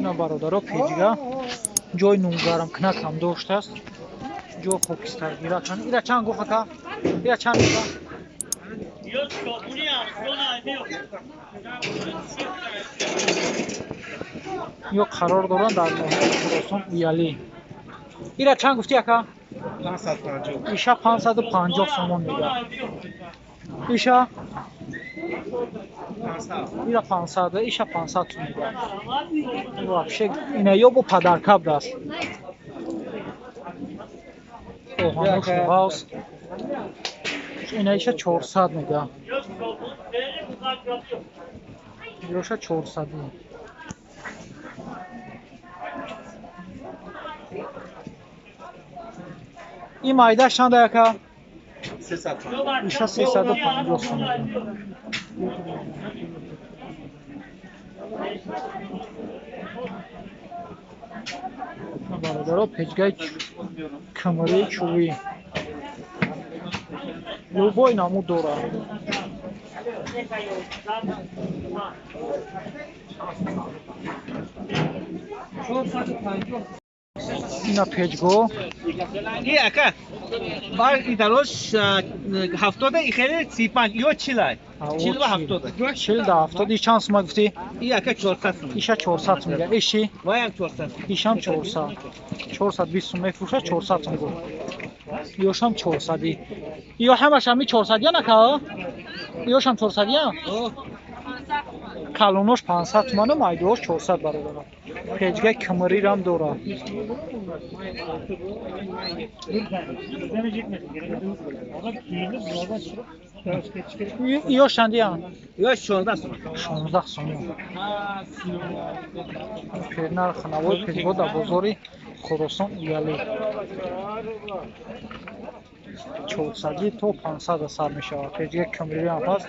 Ина бародаро пеҷга ҷои нунгармкунак ҳам доштааст, ҷо хокистаргирак. Ира чанд гуфт ака? Ира чанд мега? Ё қарор доранд дар ноҳияи Хуросон Уялӣ. Ира чанд гуфтӣ ака? 550. Иша 550 сомон мега. Иша? 500. Ира 500, иша 500 сом мега. Вообще ина ё бо падарка будааст. Оҳануш ғавс. Ина иша 400 мега. Ироша 400. Ин майдаш чанд яка? 350. Иша 350 сом. Бародаро печгаи кмри чӯбӣ любой намуд дорад. Ина печгоҳ. И ака, бар идарош 70, и хеле 35, ё 40. 40 ва 70. 40 да 70. И чанд сума гуфтӣ? И ака 400 сум. Иша 400 сум мега. Иши? Ваям 400. Ишам 400. 420 сум мефурӯшад, 400 сум гуфт. Ёшам 400. Ё ҳамаш ҳами 400 я нака? Ёшам 400 я? Калонош 500 туману майдуош 400 бародарам. Печгаи кмрирам дорад. Ёш чандиян? Ёш 16 сум. 16 сум. Нархи навои печгоҳ дар бозори Хуросон Уялӣ 400 то 500 сар мешавад. Печгаи кмрирам ҳаст.